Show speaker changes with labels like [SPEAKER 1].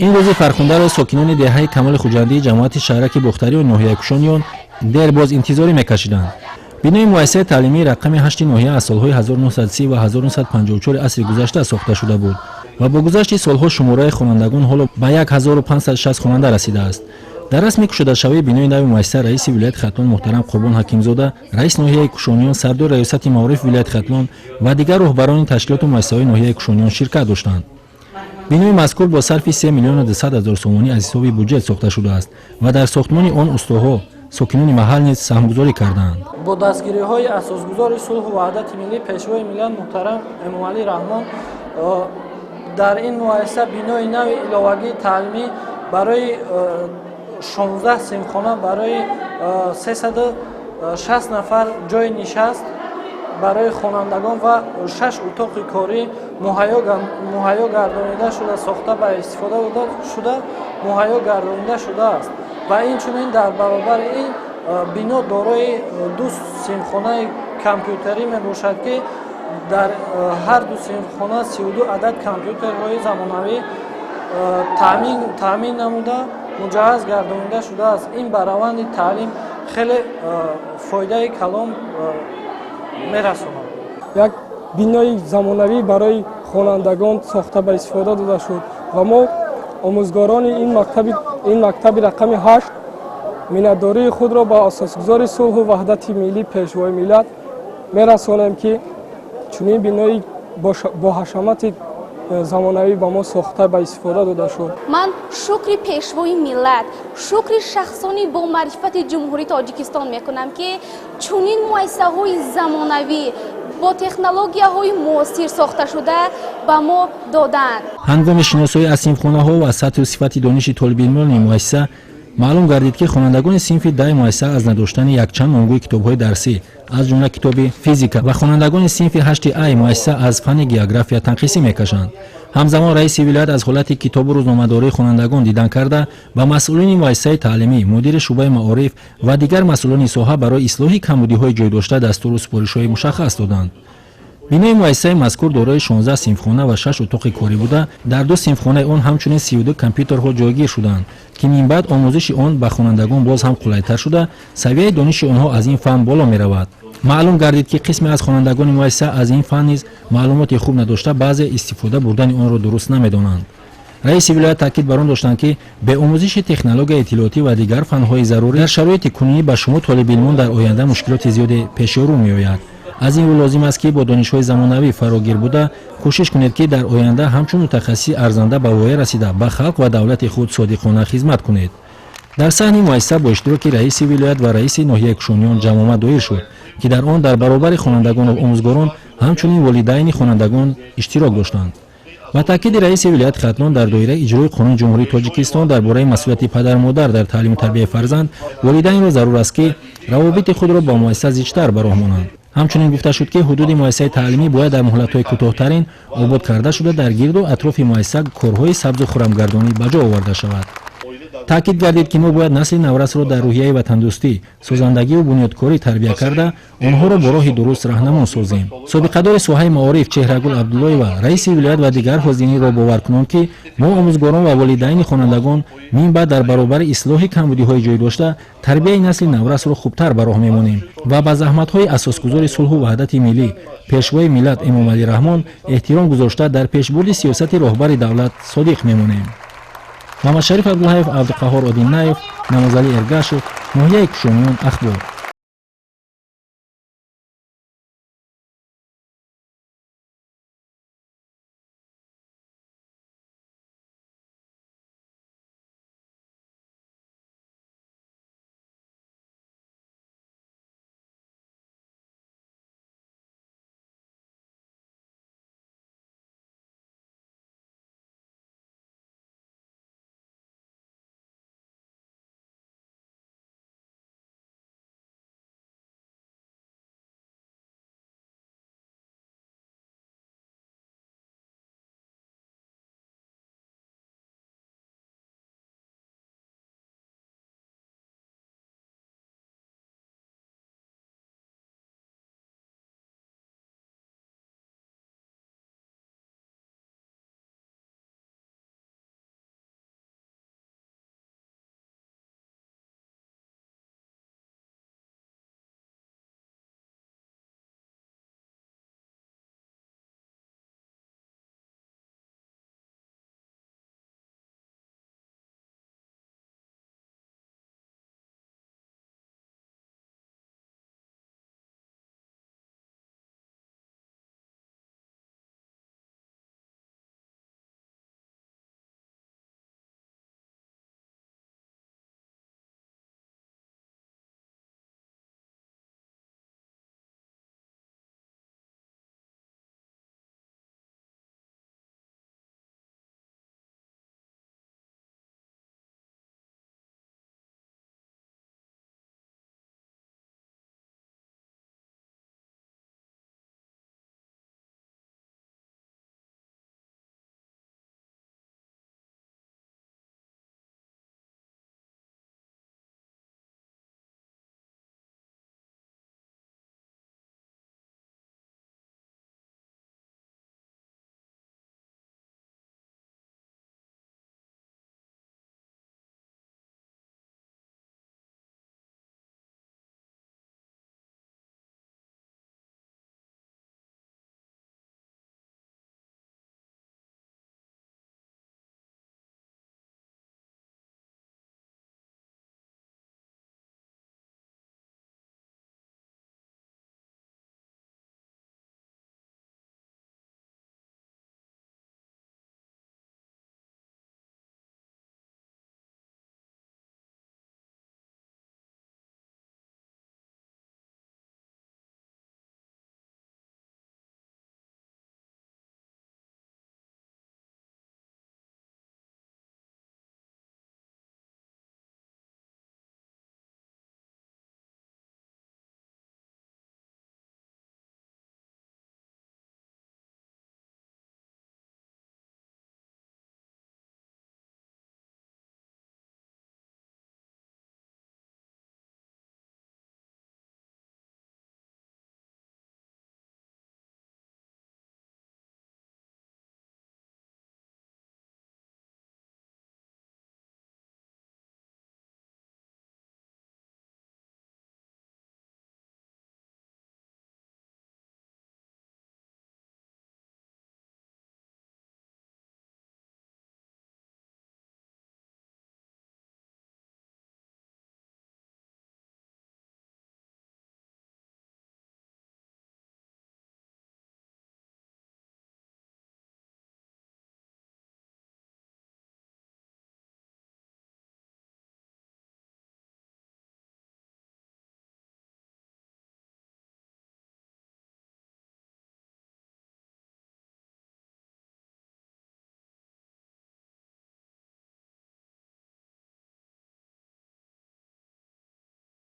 [SPEAKER 1] Ин рӯзи фархундаро сокинони деҳаи Камоли Хуҷандии ҷамоати шаҳраки Бохтариён ноҳияи Кушониён дербоз интизорӣ мекашиданд. Бинои муассисаи таълимии рақами 8 ноҳия аз солҳои 1930 ва 1954 асри гузашта сохта шуда буд ва бо гузашти солҳо шумораи хонандагон ҳоло ба 1560 хонанда расидааст. Дар расми кушодашавии бинои нави муассиса раиси вилояти Хатлон муҳтарам Қурбон Ҳакимзода, раис ноҳияи Кушониён, сардори раёсати маориф вилояти Хатлон ва дигар роҳбарони ташкилоту муассисаҳои ноҳияи Кушониён ширкат доштанд. Бинои мазкур бо сарфи 3 миллиону 200 ҳазор сомонӣ аз ҳисоби буҷет сохта шудааст ва дар сохтмони он устоҳо, сокинони маҳал низ саҳмгузорӣ кардаанд.
[SPEAKER 2] Бо дастгириҳои асосгузори сулҳу ваҳдати миллӣ, Пешвои миллат муҳтарам Эмомалӣ Раҳмон, дар ин муассиса бинои нави иловагии таълимӣ барои 16 синфхона, барои 360 нафар ҷойи нишаст барои хонандагон ва шаш утоқи корӣ муҳайё гардонида шуда, сохта ба истифода дода шуда, муҳайё гардонида шудааст. Ва инчунин дар баробари ин бино дорои ду синфхонаи компютерӣ мебошад, ки дар ҳар ду синфхона 32 адад компютерҳои замонавӣ таъмин намуда, муҷаҳҳаз гардонида шудааст. Ин ба раванди таълим хеле фоидаи калон мерасонад.
[SPEAKER 3] Як бинои замонавӣ барои хонандагон сохта ба истифода дода шуд ва мо, омӯзгорони ин мактаби рақами 8, миннатдории худро ба асосгузори сулҳу ваҳдати миллӣ, Пешвои миллат мерасонем, ки чунин бинои бо ҳашамати замонавӣ ба мо сохта ба истифода дода шуд.
[SPEAKER 4] Ман шукри Пешвои миллат, шукри шахсони бомаърифати Ҷумҳурии Тоҷикистон мекунам, ки чунин муассисаҳои замонавӣ бо технологияҳои муосир сохташуда ба мо доданд.
[SPEAKER 1] Ҳангоми шиносоӣ аз синфхонаҳо ва сатҳу сифати дониши толибилмони муассиса маълум гардид, ки хонандагони синфи 10 муассиса аз надоштани якчанд номгӯи китобҳои дарсӣ, аз ҷумла китоби физика, ва хонандагони синфи 8 ай муассиса аз фанни география танқисӣ мекашанд. Ҳамзамон раиси вилоят аз ҳолати китобу рӯзномадории хонандагон дидан карда, ба масъулини муассисаи таълимӣ, мудири шӯъбаи маориф ва дигар масъулони соҳа барои ислоҳи камбудиҳои ҷойдошта дастуру супоришҳои мушаххас доданд. Бинои муассисаи мазкур дорои 16 синфхона ва 6 утоқи корӣ буда, дар ду синфхонаи он ҳамчунин 32 компютерҳо ҷойгир шуданд, ки минбаъд омӯзиши он ба хонандагон боз ҳам қулайтар шуда, савияи дониши онҳо аз ин фан боло меравад. Маълум гардид, ки қисме аз хонандагони муассиса аз ин фан низ маълумоти хуб надошта, баъзе истифода бурдани онро дуруст намедонанд. Раиси вилоят таъкид бар он доштанд, ки бе омӯзиши технологияи иттилоотӣ ва дигар фанҳои зарурӣ дар шароити кунунӣ ба шумо толибилмон дар оянда мушкилоти зиёде пеши рӯ меояд. Аз ин рӯ лозим аст, ки бо донишҳои замонавӣ фарогир буда, кӯшиш кунед, ки дар оянда ҳамчун мутахассиси арзанда ба воя расида, ба халқ ва давлати худ содиқона хизмат кунед. Дар саҳни муассиса бо иштироки раиси вилоят ва раиси ноҳияи Кушониён ҷамъомад доир шуд, ки дар он дар баробари хонандагону омӯзгорон ҳамчунин волидайни хонандагон иштирок доштанд. Ба таъкиди раиси вилояти Хатлон, дар доираи иҷрои Қонуни Ҷумҳурии Тоҷикистон дар бораи масъулияти падару модар дар таълиму тарбияи фарзанд, волидайнро зарур аст, ки равобити худро бо муассиса зичтар ба роҳ монанд. Ҳамчунин гуфта шуд, ки ҳудуди муассисаи таълимӣ бояд дар муҳлатҳои кӯтоҳтарин обод карда шуда, дар гирду атрофи муассиса корҳои сабзу хурамгардонӣ ба ҷо оварда шавад. Таъкид гардид, ки мо бояд насли наврасро дар рӯҳияи ватандӯстӣ, созандагиву бунёдкорӣ тарбия карда, онҳоро бо роҳи дуруст раҳнамон созем. Собиқадори соҳаи маориф Чеҳрагул Абдуллоева раиси вилоят ва дигар ҳозиринро бовар кунанд, ки мо, омӯзгорон ва волидайни хонандагон, минбаъд дар баробари ислоҳи камбудиҳои ҷой дошта, тарбияи насли наврасро хубтар ба роҳ мемонем ва ба заҳматҳои асосгузори сулҳу ваҳдати миллӣ, Пешвои миллат Эмомалӣ Раҳмон эҳтиром гузошта, дар пешбурди сиёсати роҳбари давлат содиқ мемонем. Мамадшариф Абдуллаев, Абдуқаҳҳор Одинаев, Намозалӣ Эргашев, ноҳияи Кушониён, Ахбор.